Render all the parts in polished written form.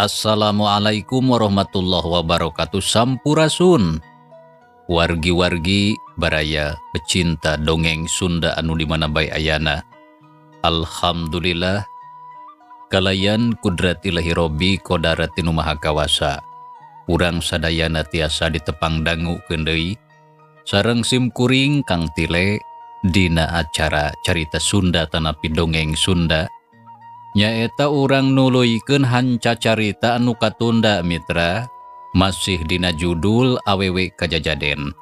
Assalamualaikum warahmatullahi wabarakatuh. Sampurasun wargi-wargi, baraya pecinta dongeng Sunda anu di mana bae ayana. Alhamdulillah, kalayan kudrat Ilahi Robbi kodarat nu Maha Kawasa, urang sadayana tiasa ditepang dangu deui sareng sim kuring Kang Tile dina acara Carita Sunda tanapi dongeng Sunda, nyaeta urang nuluykeun hanca carita anu katunda, mitra, masih dina judul Awewe Kajajaden,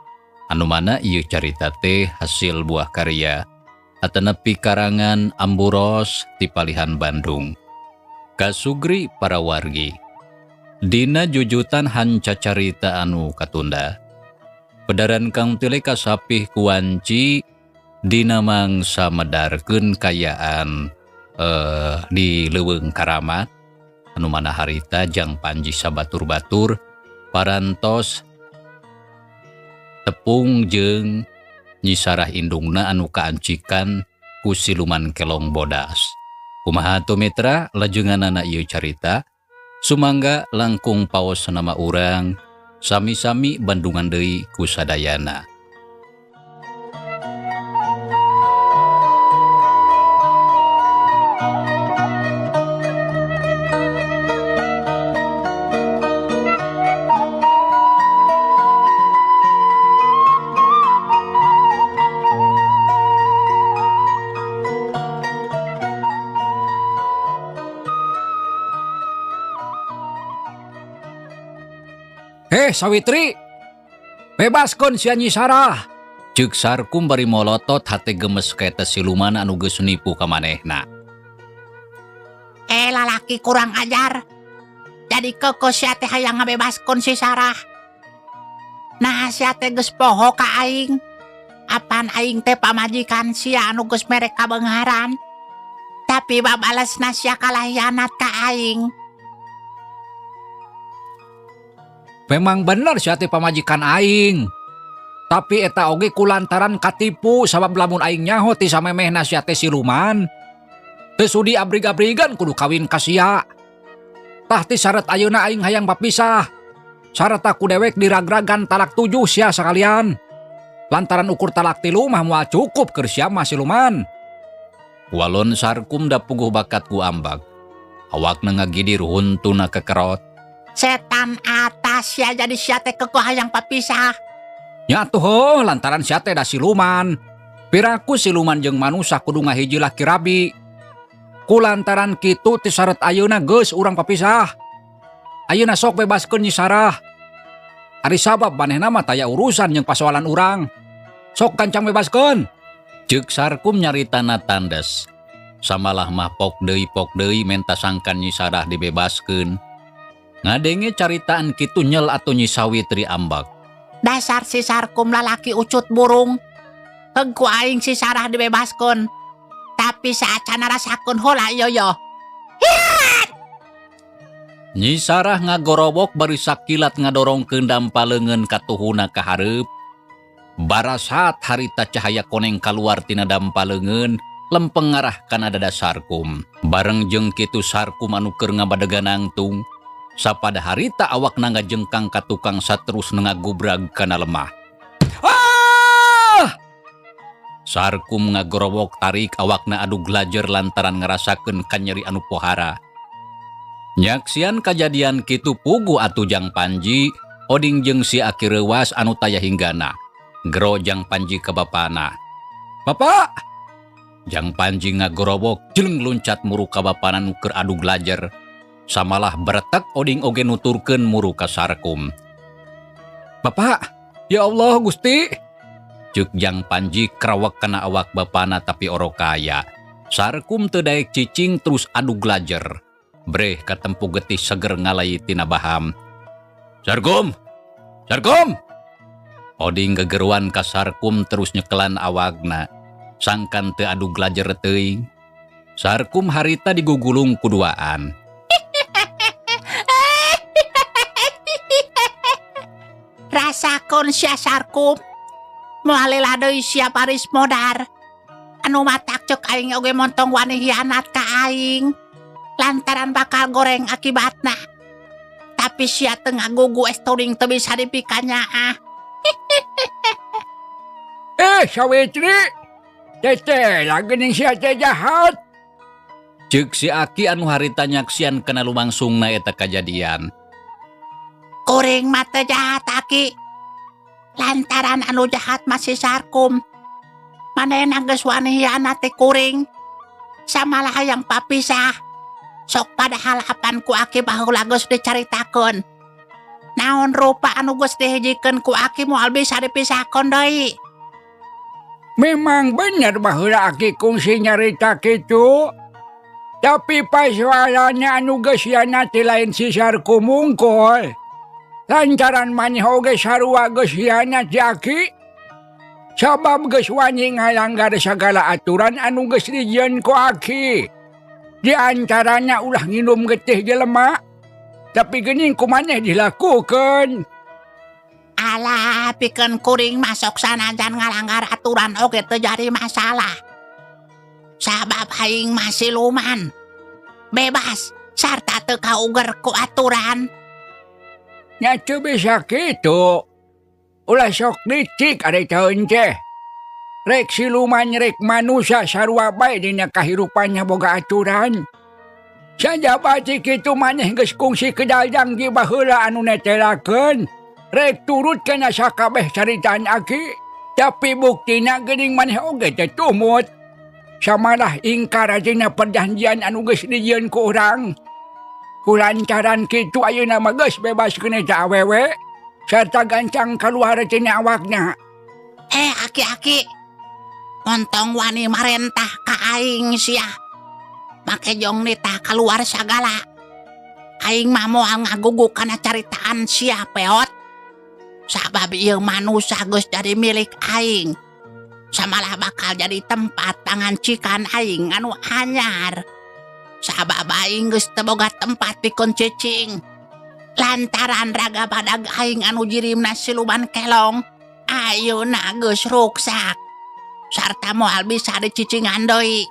anu mana ieu carita teh hasil buah karya atanapi karangan Amburos ti palihan Bandung. Kasugri para wargi, dina jujutan hanca carita anu katunda, pedaran Kang Tile kasapih ku wanci dina mangsa medarkeun kayaan di leuweung karamat, anu mana harita Jang Panji sabatur-batur parantos tepung jeung Nyi Sarah indungna anu kaancikan ku siluman kelong bodas. Kumaha atuh, mitra, lajenganana ieu carita? Sumangga langkung paos nama urang sami-sami bandungan deui ku sadayana. Eh, Sawitri, bebaskeun sia Nyi Sarah. Ceuk Sarkum bari molotot hate gemes ka eta siluman anu geus nipu ka manehna. Eh, lalaki kurang ajar. Jadi keukeuh sia teh hayang ngabebaskeun si Sarah. Nah, sia teh geus poho ka aing. Apan aing teh pamajikan sia anu geus mere kabeungharan. Tapi babalesna sia kalah hianat ka aing. Memang bener sia teh pamajikan aing. Tapi eta oge kulantaran katipu, sabab lamun aing nyaho ti samemehna sia teh siluman, teu sudi abrig-abrigan kudu kawin ka sia. Tah, ti syarat ayeuna aing hayang papisah. Sarta ku dewek diragragan talak tujuh sia sakalian. Lantaran ukur talak tilu mah moal cukup keur sia mah siluman. Walon Sarkum da puguh bakat ku ambag. Awakna ngagidir, huntuna kekerot. Setan atas sia, jadi sia teh keukeuh hayang papisah. Nya atuh heuh, lantaran sia teh da siluman. Piraku siluman jeung manusa kudu ngahiji laki rabi. Ku lantaran kitu ti syarat ayeuna geus urang papisah. Ayeuna sok bebaskeun Nyi Sarah. Ari sabab manehna mah taya urusan jeung pasoalan urang. Sok gancang bebaskeun. Ceuk Sarkum nyaritana tandes. Samalah mah pok deui menta sangkan Nyi Sarah dibebaskeun. Ngadenge caritaan kitu, nyel atuh Nyi Sawitri ambak. Dasar si Sarkum lalaki ucut burung. Heug, ku aing si Sarah dibebaskeun. Tapi saacana rasakeun heula ieu yo. Nyi Sarah ngagorowok bari sakilat ngadorongkeun dampa leungeun katuhuna ka hareup. Barasat harita cahaya koneng kaluar tina dampa leungeun, lempeng ngarah kana dada Sarkum. Bareng jeung kitu Sarkum anu keur ngabadegan nangtung. Sapada harita awakna ngajengkang ka tukang saterusna ngagubrag kana lemah. Ah! Sarkum ngagorowok tarik, awakna adug lajer lantaran ngarasakeun kanyeri anu pohara. Nyaksian kajadian kitu puguh atuh Jang Panji, Oding jeung si Aki Reuwas anu taya hinggana. Gero Jang Panji ka bapana. Bapak! Jang Panji ngagorowok jeleng luncat muru ka bapana nu keur adug lajer. Samalah beretek Oding oge nuturkeun muru ka Sarkum. Bapak, ya Allah Gusti. Ceuk Jang Panji krawek kana awak bapana tapi orok kaya. Sarkum teu daek cicing, terus adug lajer. Breh katempu getih seger ngalai tina baham. "Sarkum! Sarkum!" Oding gegeruan ka Sarkum terus nyekelan awakna. Sangkan teu adug lajer teuing. Sarkum harita digugulung kuduaan. Rasakeun sia, Sarkum. Moal lila deui sia baris modar. Anu matak ceuk aing oge montong wani hianat ka aing. Lantaran bakal goreng akibatna. Tapi sia teu ngagugu estoring teu bisa dipikanyaah. Eh, Sawitri. Teteh, lagi ning sia teh jahat. Ceuk si Aki anu harita nyaksian kana lumangsungna eta kajadian. Kuring mah teu jahat, Aki. Lantaran anu jahat mah si Sarkum. Manehna geus wani hianat ti kuring. Samalah hayang papisah. Sok padahal apan ku Aki baheula geus dicaritakeun. Naon rupa anu geus dihijikeun ku Aki moal bisa dipisahkeun deui. Memang bener baheula Aki kungsi nyarita kitu. Tapi pasoalannya anu geus hianat teh lain si Sarkum wungkul. Lantaran maneh oge sarua geus hianat ti Aki. Sabab geus wani ngalanggar sagala aturan anu geus dijieun ku Aki. Di antaranya ulah nginum getih jelema. Tapi geuning ku maneh dilakukeun. Alah, pikeun kuring mah sok sanajan ngalanggar aturan oge teu jadi masalah. Sabab aing mah siluman. Bebas sarta teu kauger ku aturan. Nya teu bisa kitu. Ulah sok licik ari taeun teh. Rek siluman rek manusia sarua bae dina kahirupannya boga aturan. Sajaba ti kitu maneh geus kungsi kedaljang di baheula anu netelakeun. Rek turut kana sakabeh caritaan Aki. Tapi buktina geuning maneh oge teh tumut. Samalah ingkar dina perjanjian anu geus dijieun ku urang. Kulantaran kitu ayeuna mah geus bebaskeun eta awewe sarta gancang kaluar tina awakna. Eh, Aki-aki. Montong wani marentah ka aing sia. Make jong nitah kaluar sagala. Aing mah moal ngagugu kana caritaan sia, peot. Sabab ieu manusia geus jadi milik aing. Samalah bakal jadi tempat pangancikan aing anu anyar. Sabab aing geus teu boga tempat pikeun cicing. Lantaran raga badag aing anu jirimna siluman kelong, ayeuna geus ruksak. Sarta moal bisa dicicingan deui.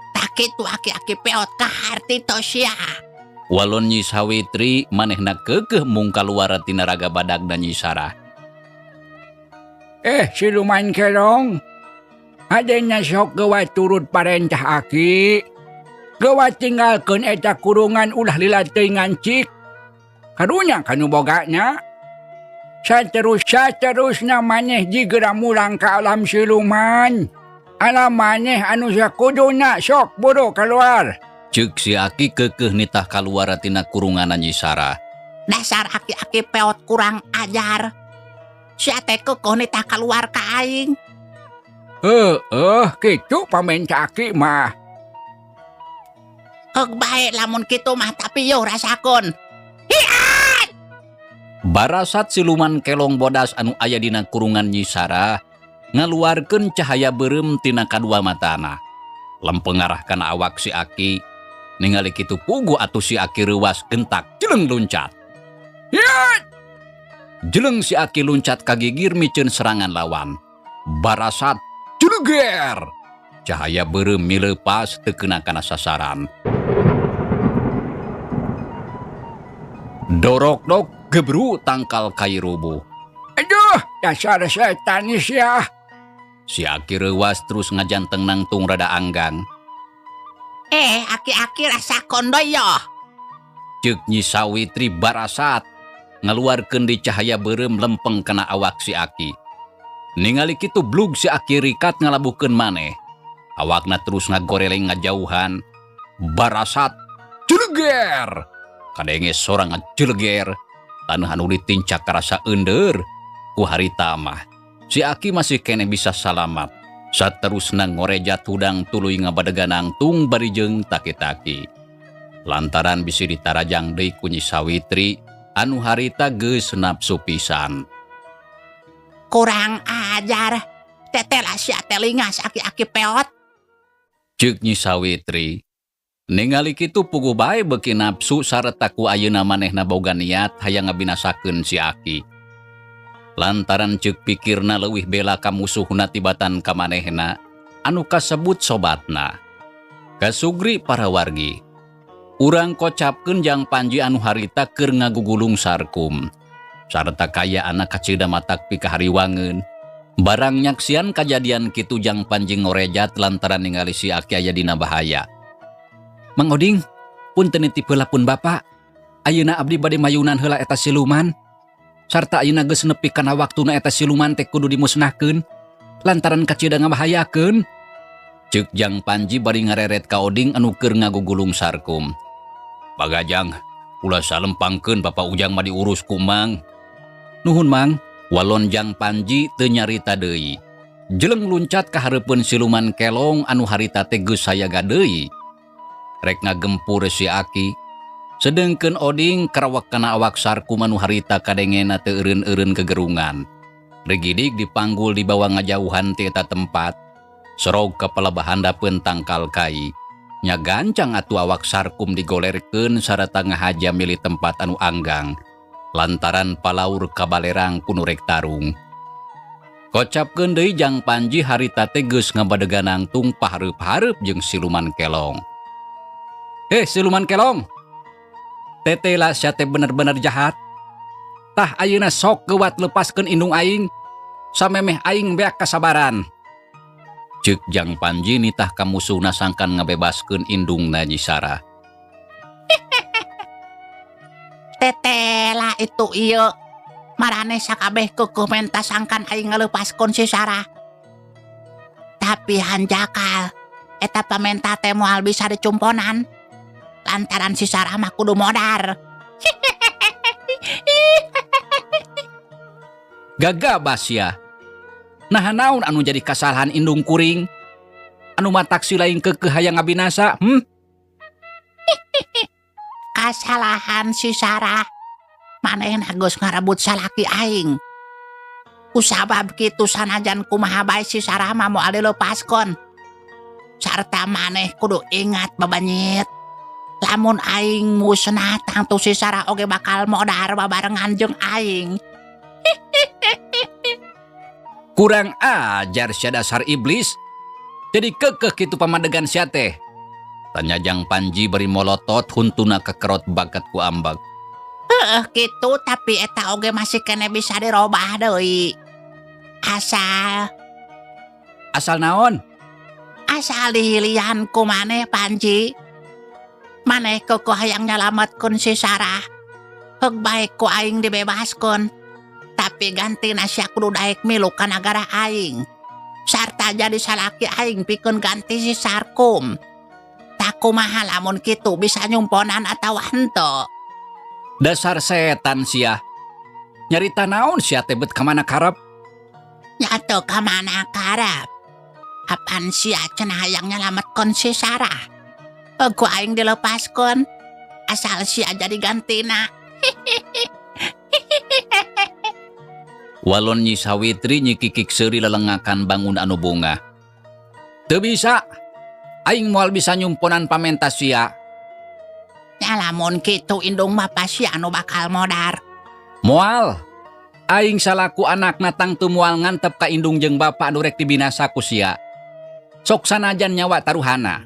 Tah kitu, Aki-aki peot, kaharti to sia? Walon Nyi Sawitri manehna keukeuh mung kaluar tina raga badagna Nyi Sarah. Eh, siluman kelong. Hadena sok geuwat turut parentah Aki. Geuwat tinggalkeun eta kurungan, ulah lila teuing ngancik. Karunya kanu bogana. Saterus saterusna maneh jigera mulang ka alam siluman. Alam maneh anu sakuduna, sok buru keluar. Ceuk si Aki keukeuh nitah kaluar tina kurunganna Nyi Sarah. Dasar aki-aki peot kurang ajar. Sia teh keukeuh nitah kaluar ka aing. Heueuh, kitu pamenta Aki mah. Heug bae lamun kitu mah, tapi yo rasakeun. Barasat siluman kelong bodas anu aya dina kurungan Nyi Sarah ngaluarkeun cahaya beureum tina kadua matana. Lempeng ngarah kana awak si Aki. Ningali kitu puguh atuh si Aki reuwas gentak jeleng luncat. Hiat! Jeleng si Aki luncat kagigir miceun serangan lawan. Barasat jeleger. Cahaya beureum mileupas teu kena kana sasaran. Dorok-dok gebru tangkal kai rubuh. Aduh, dasar setan sia. Si Aki reuwas terus ngajanteng nangtung rada anggang. Eh, aki-aki, rasakeun deui yo. Ceuk Nyi Sawitri barasat ngaluarkeun di cahaya beureum lempeng kana awak si Aki. Ningali kitu blug si Aki rikat ngalabuhkeun maneh. Awakna terus ngagoreleng ngajauhan. Barasat jeleger. Kadenge sora ngajeleger. Taneuh anu ditincak karasa eundeur. Ku harita mah si Aki masih keneh bisa salamat. Saterusna ngorejat hudang tuluy ngabadegan nangtung bari jeung taki-taki. Lantaran bisi ditarajang deui ku Nyi Sawitri anu harita geus nafsu pisan. Kurang ajar. Tetela sia teh lingas, aki-aki peot. Ceuk Nyi Sawitri. Ningali kitu puguh bae beuki nafsu sarta ku ayeuna manehna boga niat hayang ngabinasakeun si Aki. Lantaran ceuk pikirna leuwih bela ka musuhna tibatan ka manehna anu kasebut sobatna. Kasugri para wargi. Urang kocapkeun Jang Panji anu harita keur ngagugulung Sarkum. Sarta kayaanna kacida matak pikahariwangeun. Barang nyaksian kajadian kitu, Jang Panji ngorejat lantaran ningali si Aki aya dina bahaya. "Mang Oding, punten nitip heula pun Bapak. Ayeuna abdi bade mayunan heula eta siluman. Sarta ayeuna geus nepi kana waktuna eta siluman teh kudu dimusnahkeun lantaran kacida ngabahayakeun." Ceuk Jang Panji bari ngareret ka Oding anu keur ngagugulung Sarkum. "Bagajang, ulah salempangkeun, Bapak Ujang mah diurus ku Mang." "Nuhun, Mang." Walon Jang Panji teu nyarita deui. Jeleng luncat ka hareupeun siluman kelong anu harita teh geus sayaga deui. Rek ngagempur si Aki. Sedengkeun Oding karawak kana awak Sarkum anu harita kadengena teu eureun-eureun kegerungan. Rigidig dipanggul dibawa ngajauhan ti eta tempat. Serog ka palebah handapeun tangkal kai. Nya gancang atuh awak Sarkum digolerkeun sarata ngahaja milih tempat anu anggang. Lantaran palaur kabalerang ku nu rek tarung. Kocapkeun deui, Jang Panji harita teh geus ngabadegan nangtung pahareup-hareup jeung siluman kelong. "Eh, siluman kelong. Tetela sia teh bener-bener jahat. Tah, ayeuna sok geuwat lepaskeun indung aing. Samemeh aing beak kasabaran." Ceuk Jang Panji nitah ka musuhna sangkan ngabebaskeun indungna, Nyi Sarah. Tetela itu ieu. Maraneh sakabeh keukeuh menta sangkan aing ngaleupaskeun si Sarah. Tapi hanjakal, eta pamenta teh moal bisa dicumponan. Lantaran si Sarah mah kudu modar. "Gagabah sia. Nah, naon anu jadi kasalahan indung kuring? Anu matak si lain keukeuh hayang ngabinasa? Kasalahan si Sarah. Manehna geus ngarebut salaki aing. Kusabab kitu, sanajan kumaha bae si Sarah mah moal dilepaskeun. Sarta maneh kudu ingat, babanyit. Lamun aing musnah, tangtu si Sarah oge bakal modar babarengan jeung aing. Kurang ajar sia, dasar iblis. Jadi keukeuh kitu pamadegan sia teh?" Tanya Jang Panji bari molotot huntuna kekerot bakat ku ambek. Heeh gitu, tapi eta oge masih keneh bisa dirobah deui. Asal Asal naon? Asal dihilian ku maneh, Panji. Maneh keukeuh hayang nyalametkeun si Sarah. Heug bae ku aing dibebaskeun. Tapi gantina sia kudu daek milu ka nagara aing. Sarta jadi salaki aing pikeun ganti si Sarkum. Tah, kumaha lamun kitu, bisa nyumponan atawa henteu? Dasar setan sia. Nyarita naon sia teh, bet kamana karep? Nya teu ka mana karep. Apan sia cenah hayang nyalametkeun si Sarah. Heug ku aing dilepaskeun. Asal sia jadi gantina. Walon Nyi Sawitri nyikikik seuri lelengakan bangun anu bungah. "Teu bisa. Aing moal bisa nyumponan pamenta sia." Nya lamun kitu, indung mah sia anu bakal modar. "Moal. Aing salaku anakna tangtu moal ngantep ka indung jeung bapa anu rek dibinasa ku sia. Sok sanajan nyawa taruhana."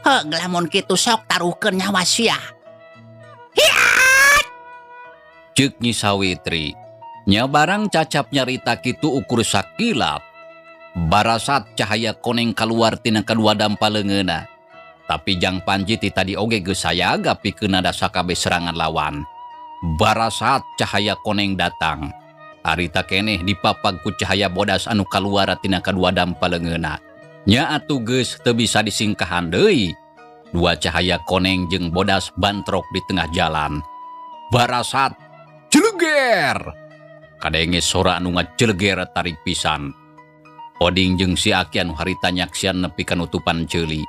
Heug, lamun kitu sok taruhkeun nyawa sia. Ceuk Nyi Sawitri. Nya barang cacap nyarita kitu, ukur sakilap. Barasat cahaya koneng keluar tina kadua dampa leungeunna. Tapi Jang Panji ti tadi oge geus sayaga pikeun nada sakabeh serangan lawan. Barasat cahaya koneng datang. Harita keneh dipapag ku cahaya bodas anu kaluar tina kadua dampa leungeunna. Nya atuh geus teu bisa disingkahan deui. Dua cahaya koneng jeung bodas bantrok di tengah jalan. Barasat jeleger. Kadenge sora anu ngajeleger tarik pisan. Oding jeung si Aki anu harita nyaksian nepi ka nutupan ceuli.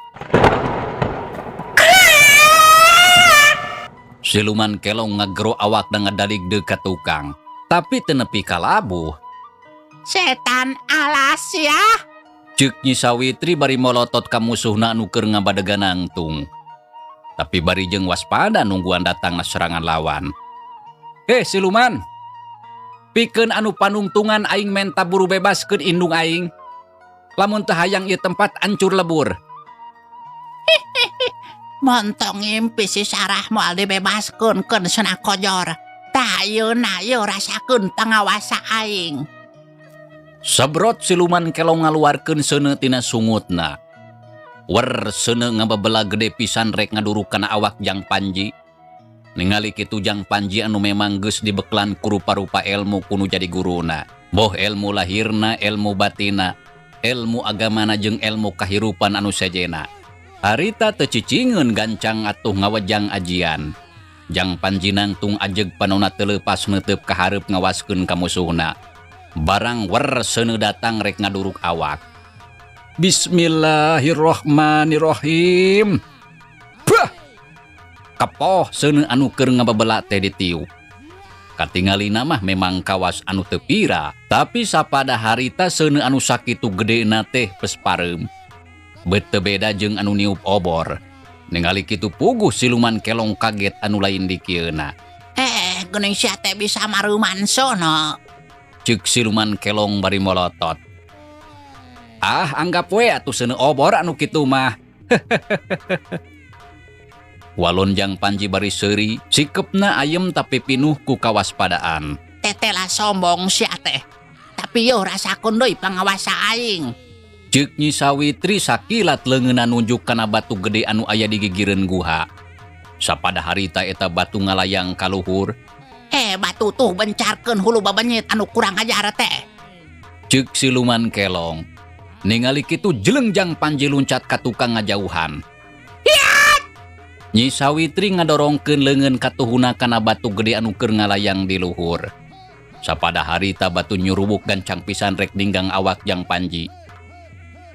Siluman kelong ngagero awak ngadalig deuk ka tukang. Tapi teu nepi ka labuh. "Setan alas ya." Ceuk Nyi Sawitri bari molotot ka musuhna anu keur ngabadegan nangtung. Tapi bari jeung waspada nungguan datangna serangan lawan. "Eh, siluman. Pikeun anu panungtungan aing menta buru bebaskeun indung aing. Lamun teu hayang ieu tempat ancur lebur." Montong ngimpi si Sarah moal dibebaskeun keun cenah kojor. Tah ayeuna yeuh rasakeun pangawasa aing. Sabrot siluman kelong ngaluarkeun seuneu tina sungutna. Wer seuneu ngababela gede pisan rek ngaduruk kana awak Jang Panji. Ningali kitu Jang Panji anu memang geus dibeklan ku rupa-rupa elmu ku nu jadi guruna. Boh elmu lahirna, elmu batina, elmu agamana jeung elmu kahirupan anu sejena. Harita teu cicingeun gancang atuh ngawejang ajian. Jang Panji nangtung ajeg panona teu leupas neuteup ka hareup ngawaskeun ka musuhna. Barang wer seuneu datang rek ngaduruk awak. Bismillahirrohmanirrohim. Bah! Kepoh seuneu anu keur ngababela teh ditiup. Katingalina mah memang kawas anu teu pira, tapi sapada harita seuneu anu sakitu gedena teh pes pareum. Beut teu beda jeung anu niup obor. Ningali kitu puguh siluman kelong kaget anu lain dikieuna. Geuning sia teh bisa maruman sono. Ceuk siluman kelong bari molotot. Ah, anggap we atuh seuneu obor anu kitu mah. Walon Jang Panji bari seuri, sikepna ayem tapi pinuh ku kawaspadaan. Tetela sombong sia teh. Tapi yo rasakeun deui pangawasa aing. Ceuk Nyi Sawitri sakilat leungeunna nunjuk kana batu gede anu aya di gigireun guha. Sapada harita eta batu ngalayang ka luhur. Batu tuh bencarkeun hulu babenyit anu kurang ajar teh. Ceuk siluman kelong. Ningali kitu jeleng Jang Panji luncat ka tukang ngajauhan. Hiat! Nyi Sawitri ngadorongkeun leungeun katuhuna kana batu gede anu keur ngalayang di luhur. Sapada harita batu nyurubuk gancang pisan rek ninggang awak Jang Panji.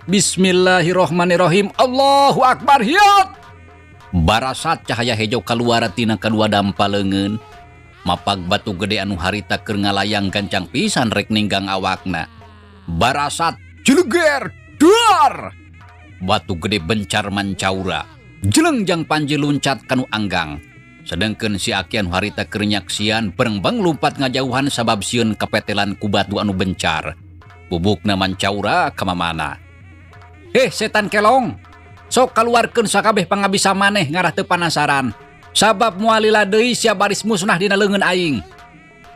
Bismillahirrohmanirrohim. Allahu Akbar. Hiat! Barasat cahaya hejo kaluar tina kadua dampa leungeun. Mapag batu gede anu harita keur ngalayang gancang pisan rek ninggang awakna. Barasat jeleger duar. Batu gede bencar mancaura. Jeleng Jang Panji luncat kanu anggang. Sedengkeun si aki anu harita keur nyaksian berengbang lumpat ngajauhan sabab sieun kapetelan ku batu anu bencar. Bubukna mancaura ka mamana. Setan kelong. Sok kaluarkeun sakabeh pangabisa maneh ngarah teu panasaran. Sabab moal lila deui sia baris musnah dina leungeun aing.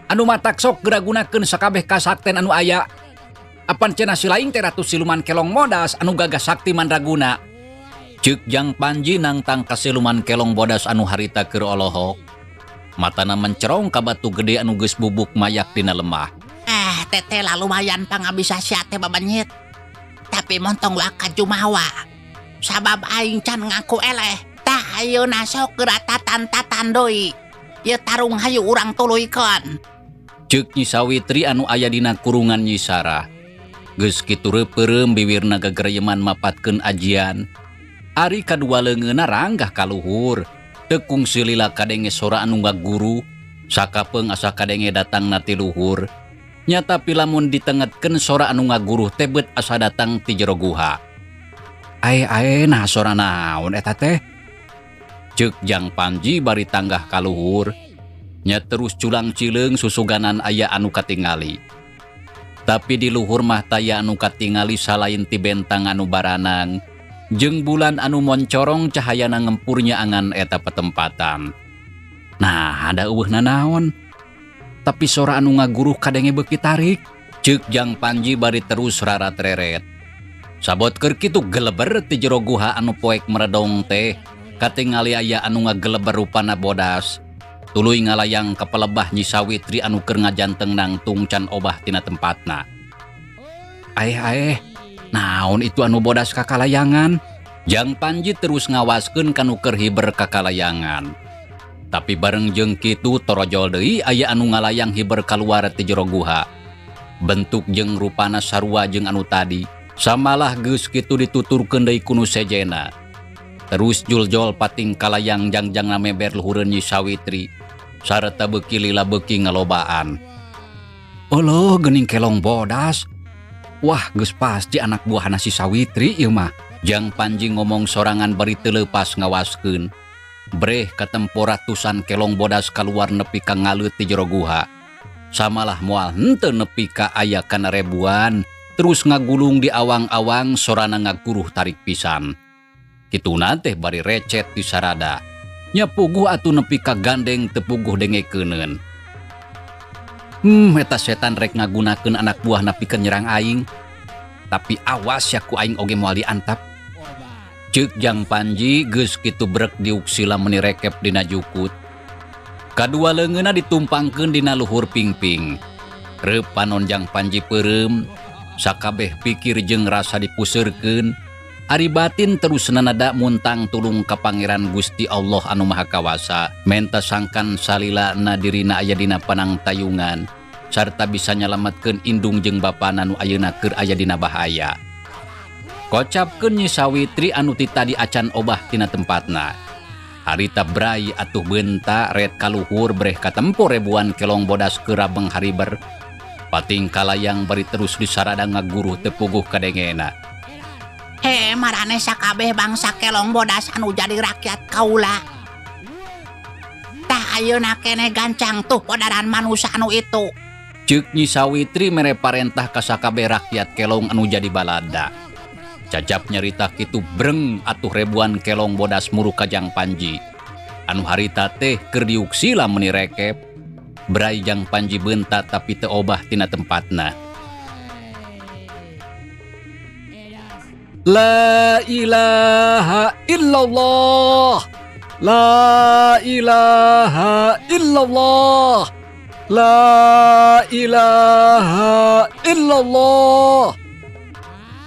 Anu matak sok geura gunakeun sakabeh kasakten anu aya. Apan cenah si laing teh ratu siluman kelong modas anu gagah sakti mandraguna. Ceuk Jang Panji nangtang ka siluman kelong bodas anu harita keur olohok. Matana mencerong ka batu gede anu geus bubuk mayak dina lemah. Teteh lah lumayan pangabisa sia teh babenyit. Tapi montong waka jumawa. Sabab aing can ngaku eleh. Tah ayeuna sok geura tatan-tatan deui. Ieu tarung hayu urang tuluykeun. Ceuk Nyi Sawitri anu aya dina kurungan Nyi Sarah. Geus kitu reupeurem biwirna gagereyeman mapatkeun ajian. Ari kadua leungeunna ranggah ka luhur. Teu kungsi lila kadenge sora anu ngaguru. Sakapeung asa kadenge datangna ti luhur. Nyata pilamun ditengetkeun sora anu ngaguruh teh beut asa datang ti jero guha. Ae ae nah sora naon eta teh? Ceuk Jang Panji bari tanggah ka luhur. Nya terus culang cileung susuganan aya anu katingali. Tapi di luhur mah taya anu katingali salain ti bentang anu baranang. Jeung bulan anu moncorong cahayana ngempurnya angan eta petempatan. Nah, ada eueuh nanaon. Tapi sora anu ngaguruh kadenge beuki tarik. Ceuk Jang Panji bari terus rarat-reret. Sabot keur kitu geleber ti jero guha anu poek meredong teh. Katingali aya anu ngageleber rupana bodas. Tuluy ngalayang ka pelebah Nyi Sawitri anu keur ngajanteng nangtung can obah tina tempatna. Aeh aeh, naon itu anu bodas kakalayangan? Jang Panji terus ngawaskeun kanu keur hiber kakalayangan. Tapi bareng jeung kitu torojol deui aya anu ngalayang hiber kaluar ti jero guha. Bentuk jeung rupana sarua jeung anu tadi. Samalah geus kitu dituturkeun deui ku nu sejena. Terus juljol pating kalayang jangjang meber luhureun Nyi Sawitri. Sarta beuki lila beuki ngalobaan. Oloh geuning kelong bodas. Wah, geus pasti anak buahna si Sawitri ieu mah. Jang Panji ngomong sorangan bari teu leupas ngawaskeun. Breh katempo ratusan kelong bodas kaluar nepi ka ngaleut ti jero guha. Samalah moal henteu nepi ka aya kana ribuan, terus ngagulung di awang-awang sorana ngaguruh tarik pisan. Kituna teh bari recet disarada. Nya puguh atuh nepi ka gandeng teu puguh dengekeuneun. Eta setan rek ngagunakeun anak buahna pikeun nyerang aing. Tapi awas ya ku aing oge moal diantap. Ceuk Jang Panji geus kitu brek diuk sila meuni rekep dina jukut. Kadua leungeunna ditumpangkeun dina luhur pingping. Reup panon Jang Panji peureum, sakabeh pikir jeung rasa dipuseurkeun. Ari batin terus nanada muntang tulung ka Pangeran Gusti Allah anu Maha Kawasa, menta sangkan salilana dirina aya dina panangtayungan sarta bisa nyalametkeun indung jeung bapana nu ayeuna keur aya dina bahaya. Kocapkeun Nyi Sawitri anu ti tadi acan obah tina tempatna. Harita brai atuh beunta ret kaluhur breh katempo ribuan kelong bodas keur rabeng hariber. Pating kalayang bari terus disarada ngaguruh teu puguh kadengena. He, marane sakabeh bangsa kelong bodas anu jadi rakyat kaula. Tah ayeuna keneh gancang tuh podaran manusia anu itu. Ceuk Nyi Sawitri mere parentah ka sakabeh rakyat kelong anu jadi balada. Cacap nyarita kitu breng atuh ribuan kelong bodas muru ka Jang Panji. Anu harita teh keur diuk sila meuni rekep. Brai Jang Panji beunta tapi teu obah tina tempatna. La ilaha illallah. La ilaha illallah. La ilaha illallah.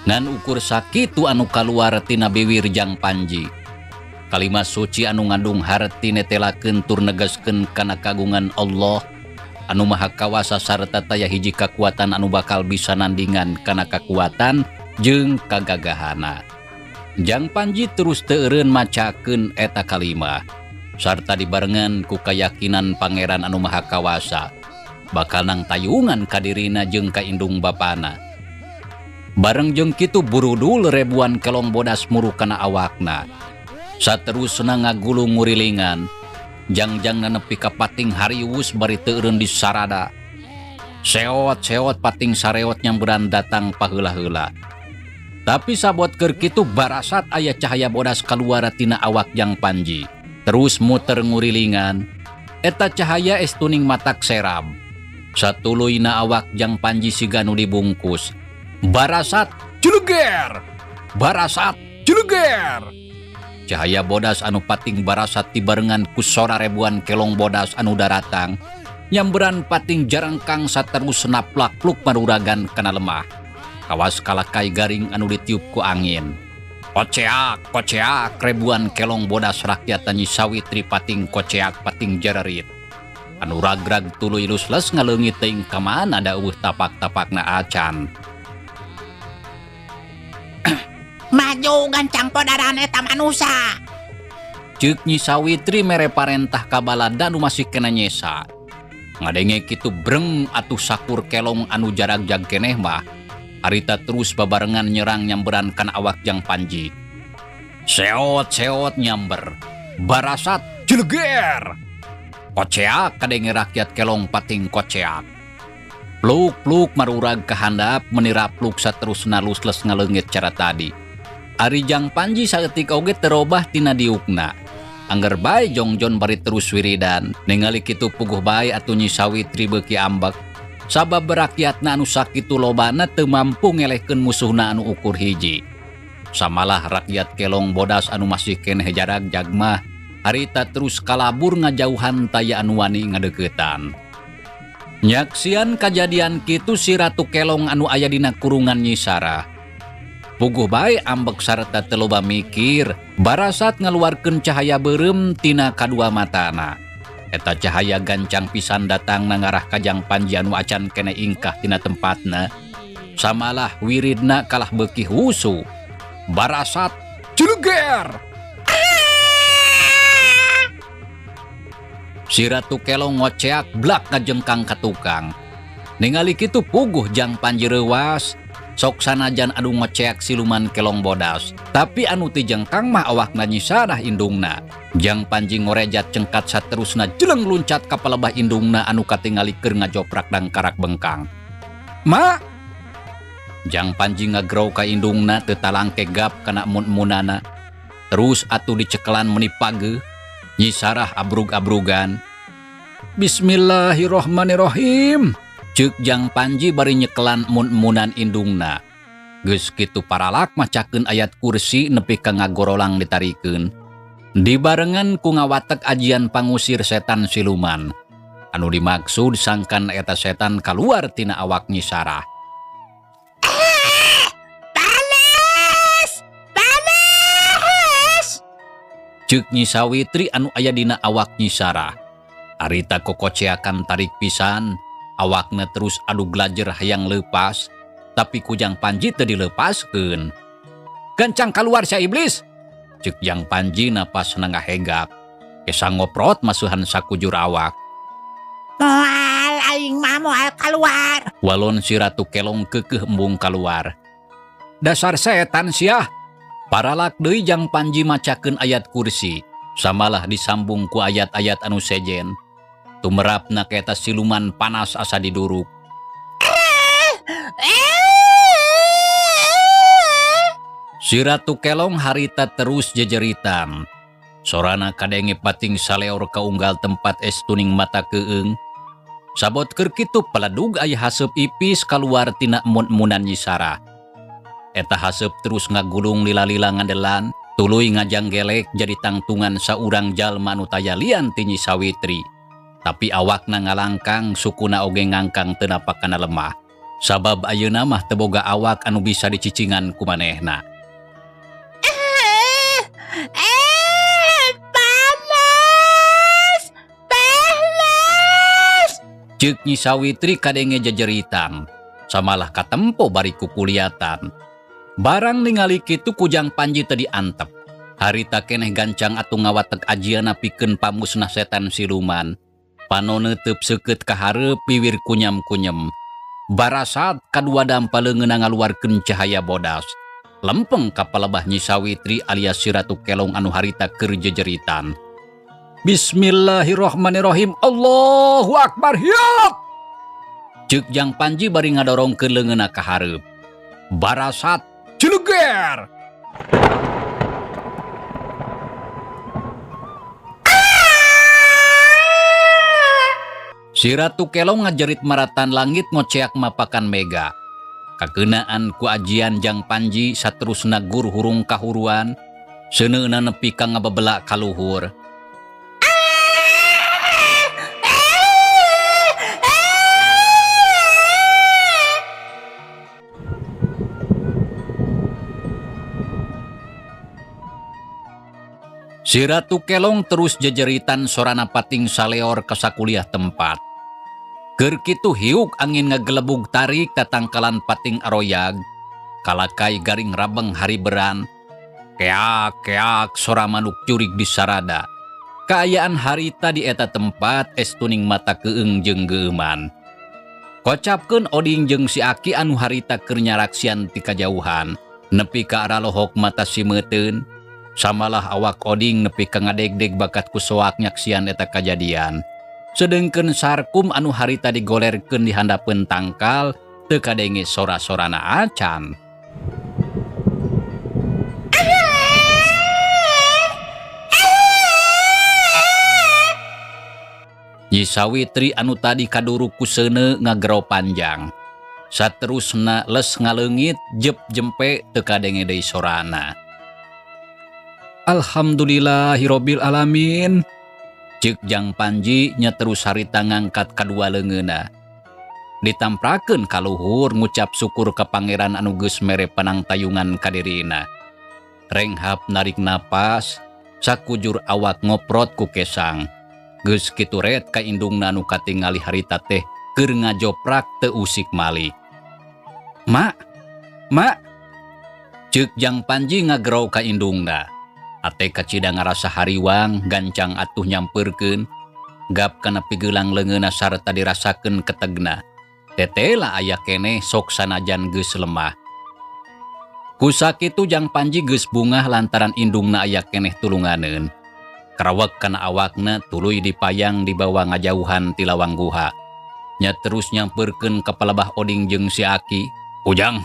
Ngan ukur sakitu anu kaluar tina biwir Jang Panji. Kalimat suci anu ngandung harti netelakeun tur negaskeun kana kagungan Allah anu Maha Kawasa sarta taya hiji kakuatan anu bakal bisa nandingan kana kakuatan jeung kagagahana. Jang Panji terus teu eureun macakeun eta kalimah sarta dibarengan ku kayakinan Pangeran anu Maha Kawasa bakal nang tayungan kadirina jeung ka indung bapana. Bareng jeung kitu burudul ribuan kelong bodas muru kana awakna. Saterusna ngagulung ngurilingan, jangjangna nepi ka pating hariwus bari teu eureun disarada. Seot-seot pating sareot nyamberan datang paheula-heula. Tapi sabot keur kitu barasat aya cahaya bodas kaluar tina awak Jang Panji. Terus muter ngurilingan, eta cahaya estuning matak serab. Satuluyna awak Jang Panji siga nu dibungkus. Barasat jeleger, barasat jeleger. Cahaya bodas anu pating barasat dibarengan ku sora ribuan kelong bodas anu daratang. Nyamberan pating jarangkang saterusna plak-pluk maruragan kana lemah. Kawas kalakai garing anu ditiup ku angin. Koceak, koceak, ribuan kelong bodas rakyat Nyi Sawitri pating koceak pating jararit. Anu ragrag tuluy lusles ngaleungit teuing ka mana da eueuh tapak-tapakna acan. Maju gancang podaran eta manusa. Ceuk Nyi Sawitri mere parentah ka balada nu masih kena nyesa. Ngadenge kitu breng atuh sakur kelong anu jaragjag keneh mah. Harita terus babarengan nyerang nyamberan kana awak Jang Panji. Seot-seot nyamber. Barasat jeleger. Koceak kadenge rakyat kelong pating koceak. Pluk-pluk marurag kahandap menirapluk saterusna lusles ngaleungit cara tadi. Ari Jang Panji saeutik oge terobah tina diukna. Angger bae jongjon bari terus wiridan. Ningali kitu puguh bae atuh Nyi Sawitri beuki ambek. Sabab rakyatna anu sakitu lobana teu mampu ngelehkeun musuhna anu ukur hiji. Samalah rakyat kelong bodas anu masih keneh jarak jagmah harita terus kalabur ngajauhan taya anu wani ngadeuketan. Nyaksian kajadian kitu si Ratu Kelong anu aya dina kurungan Nyi Sarah. Puguh bae ambek sarta teu loba mikir, barasat ngaluarkeun cahaya beureum tina kadua matana. Eta cahaya gancang pisan datang ngarah ka Jang Panji anu acan kene ingkah tina tempatna. Samalah wiridna kalah beuki husu. Barasat jeleger. Si Ratu Kelong ngoceak blak ngajengkang ka tukang. Ningali kitu puguh Jang Panji reuwas. Sok sanajan anu ngoceak siluman kelong bodas, tapi anu ti jengkang mah awakna Nyi Sarah indungna. Jang Panji ngorejat cengkat saterusna jeleng luncat ka palebah indungna anu katingali keur ngajoprak dangkarak bengkang. Ma! Jang Panji ngagrau ka indungna teu talangke gap kana mun-munana. Terus atuh dicekelan meni pageuh. Nyi Sarah abrug-abrugan. Bismillahirrohmanirrohim. Ceuk Jang Panji bari nyekelan mun-munan indungna. Geus kitu paralak macakeun ayat kursi nepi ka ngagorolang ditarikeun. Dibarengan ku ngawatek ajian pangusir setan siluman. Anu dimaksud sangkan eta setan kaluar tina awak Nyi Sarah. Panas! Panas! Ceuk Nyi Sawitri anu aya dina awak Nyi Sarah. Harita kokoceakan tarik pisan, awakna terus adu glajer hayang leupas, tapi ku Jang Panji teu dileupaskeun. Gancang kaluar sia iblis! Ceuk Jang Panji napas ngahegak. Esa ngoprot masuhan sakujur awak. Moal aing mah moal kaluar. Walon si Ratu Kelong keukeuh embung kaluar. Dasar setan sia. Paralak deui Jang Panji macakeun ayat kursi, samalah disambung ku ayat-ayat anu sejen. Tumerapna ka eta siluman panas asa diduruk. Si Ratu Kelong harita terus jejeritan. Sorana kadenge pating saleor ka unggal tempat estuning mata keung. Sabot keur kitu peledug aya haseup ipis kaluar tina mun-munan Nyi Sarah. Eta haseup terus ngagulung lila-lila ngandelan, tuluy ngajanggelek jadi tangtungan saurang jalma anu taya lian ti Nyi Sawitri. Tapi awakna ngalangkang, sukuna oge ngangkang teu napak kana lemah. Sabab ayeuna mah teu boga awak anu bisa dicicingan ku manehna. Panas! Panas! Ceuk Nyi Sawitri kadenge jejeritan, samalah katempo bari kukuliatan. Barang ningali kitu ku Jang Panji teu diantep. Harita keneh gancang atuh ngawatek ajiana pikeun pamusnah setan siluman. Pano neuteub seukeut ka hareup piwir kunyam-kunyem. Barasat kadua dampa leungeunna ngaluarkeun cahaya bodas. Lempeng ka palebah Nyi Sawitri alias si Ratu Kelong anu harita keur jejeritan. Bismillahirrohmanirrohim. Allahu Akbar. Hiap! Ceuk Jang Panji bari ngadorongkeun leungeunna ka hareup. Barasat cileger. Si Ratu Kelong ngajerit maratan langit ngoceak mapakan mega. Kakeunaan ku ajian Jang Panji saterusna gur hurung kahuruan, seuneuna nepi ka ngabebelak kaluhur. Si Ratu Kelong terus jejeritan sorana pating saleor ka sakuliah tempat. Keur kitu hiuk angin ngagelebug tarik tatangkalan pating aroyag, kalakai garing rabeng hariberan, keak-keak sora manuk jurig di sarada. Kaayaan harita di eta tempat estuning mata keung jeung geuman. Kocapkeun Oding jeung si Aki anu harita keur nyaraksian ti kajauhan, nepi ka aralohok mata simeuteun. Samalah awak Oding nepi ka ngadegdeg bakat ku soak nyaksian eta kajadian. Sedengkeun Sarkum anu harita digolerkeun di handapeun tangkal teu kadenge sora-sorana acan. Nyi Sawitri anu tadi kaduruk ku seuneu ngagero panjang. Saterusna les ngaleungit jep jempe teu kadenge deui sorana. Alhamdulillahirabbil alamin. Ceuk Jang Panji nya terus harita ngangkat kadua leungeunna. Ditamprakeun ka luhur ngucap syukur ka pangeran anu geus mere panangtayungan ka dirina. Renghap narik napas, sakujur awak ngoprot ku kesang. Geus kitu ret ka indungna anu katingali harita teh keur ngajoprak teu usik malik. Mak, mak. Ceuk Jang Panji ngagerau ka indungna. Ate kacida ngarasa hariwang, gancang atuh nyampeurkeun. Gap kana pigelang leungeunna sarta dirasakeun ketegna. Tetela aya keneh sok sanajan geus lemah. Kusakitu Jang Panji geus bungah lantaran indungna aya keneh tulunganeun. Karawek kana awakna tuluy dipayang dibawa ngajauhan ti lawang guha. Nya terus nyampeurkeun ka palebah Oding jeung si Aki. Ujang,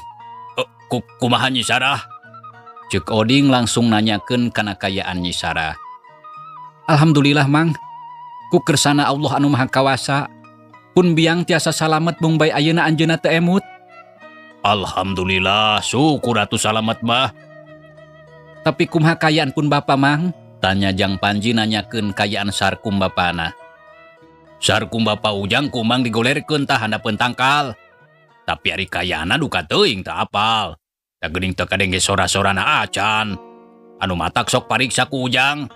kumaha Nyi Sarah? Ceuk Oding langsung nanyakeun kana kaayaan Nyi Sarah. Alhamdulillah, Mang. Ku kersana Allah anu Maha Kawasa. Pun biang tiasa salamet, mung bae ayeuna anjeunna teu emut. Alhamdulillah, syukur atuh salamet mah. Tapi kumaha kaayaan pun Bapak, Mang? Tanya Jang Panji nanyakeun kaayaan Sarkum bapana. Sarkum Bapa Ujang ku Mang digolerkeun tah handapeun tangkal. Tapi ari kayaanna duka teuing teu apal. Da geuning teu kadenge sora-sorana acan. Anu matak sok pariksa ku Ujang.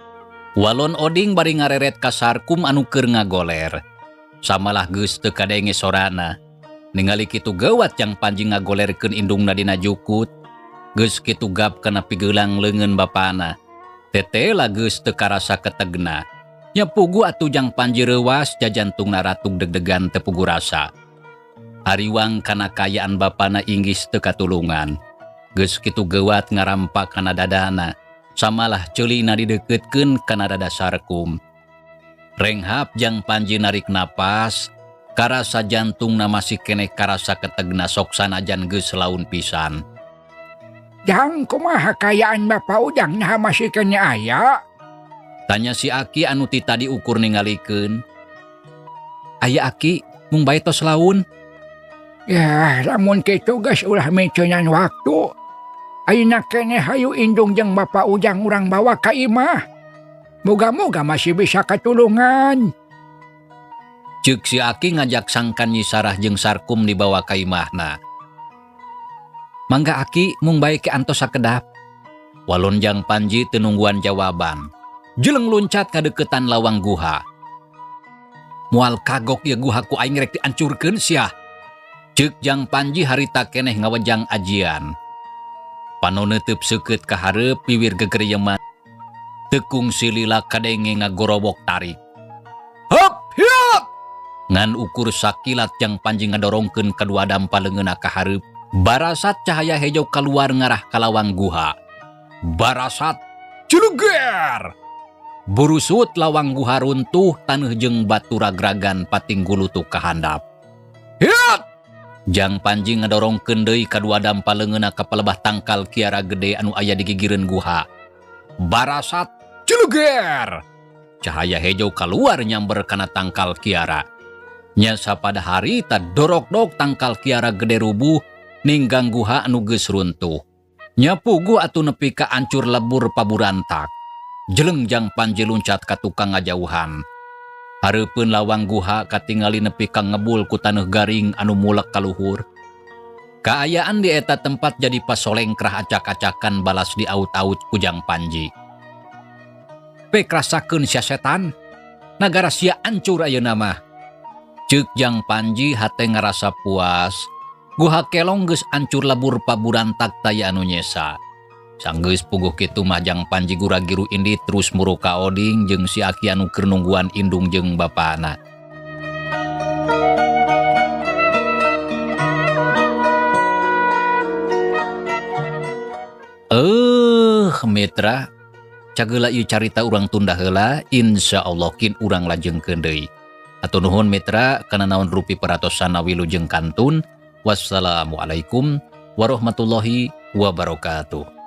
Walon Oding bari ngareret ka Sarkum anu keur ngagoler. Samalah geus teu kadenge sorana. Ningali kitu geuwat Jang Panji ngagolerkeun indungna dina jukut. Geus kitu gap kana pigelang leungeun bapana. Tetela geus teu karasa ketegna. Nya puguh atuh Jang Panji reuwas, jajantungna ratug deg-degan teu puguh rasa. Hariwang kana kaayaan bapana inggis teu katulungan. Geus kitu geuwat ngarampa kana dadana. Samalah ceulina dideuketkeun kana dada Sarkum. Renghap Jang Panji narik napas, karasa jantungna masih keneh karasa ketegna sok sanajan geus laun pisan. Jang, kumaha kaayaan Bapak Ujang, naha masih keneh aya? Tanya si Aki anu ti tadi ukur ningalikeun. Aya, Aki, mung bae tos laun. Ya, lamun kitu geus ulah miceunan waktu. Ayeuna keneh hayu indung jeung Bapak Ujang urang bawa ka imah. Moga-moga masih bisa katulungan. Ceuk si Aki ngajak sangkan Nyi Sarah jeung Sarkum dibawa ka imahna. Mangga, Aki, mung bae ke antos sakedap. Walon Jang Panji teu nungguan jawaban. Jeleng luncat ka deukeutan lawang guha. Moal kagok ieu guha ku aing rek diancurkeun sia. Ceuk Jang Panji harita keneh ngawejang ajian. Pano neuteub seukeut ka hareup, piwir gegeryeman. Teu kungsi lila kadenge ngagorowok tarik. Hop hiap! Ngan ukur sakilat Jang Panji ngadorongkeun kadua dampa leungeunna ka hareup. Barasat cahaya hejo keluar ngarah ka lawang guha. Barasat cileger! Burusut lawang guha runtuh, taneuh jeung batu ragragan pating gulutuk ka handap. Hiat! Jang Panji ngadorongkeun deui kadua dampa leungeunna ka palebah tangkal kiara gede anu aya di gigireun guha. Barasat cileger! Cahaya hejo keluar nyamber kana tangkal kiara. Nya sapada harita dorok-dok tangkal kiara gede rubuh ninggang guha anu geus runtuh. Nya puguh atuh nepi ka ancur lebur paburantak. Jeleng Jang Panji luncat ka tukang ngajauhan. Hareupeun lawang guha katingali nepi ka ngebul ku taneuh garing anu mulek kaluhur. Kaayaan di eta tempat jadi pasolengkrah acak-acakan balas diaut-aut ku Jang Panji. Pek rasakeun sia setan, nagara sia ancur ayeuna mah. Ceuk Jang Panji hate ngarasa puas. Guha kelong geus ancur lebur paburantak taya anu nyesa. Sanggeus puguh kitu mah Jang Panji gura-giru indit terus muru ka Oding jeung si Aki anu keur nungguan indung jeung bapana. Mitra, cageula ieu carita urang tunda heula, insyaallah kin urang lajengkeun deui. Hatur nuhun mitra kana naon rupi peratosanna, wilujeng kantun. Wassalamualaikum warahmatullahi wabarakatuh.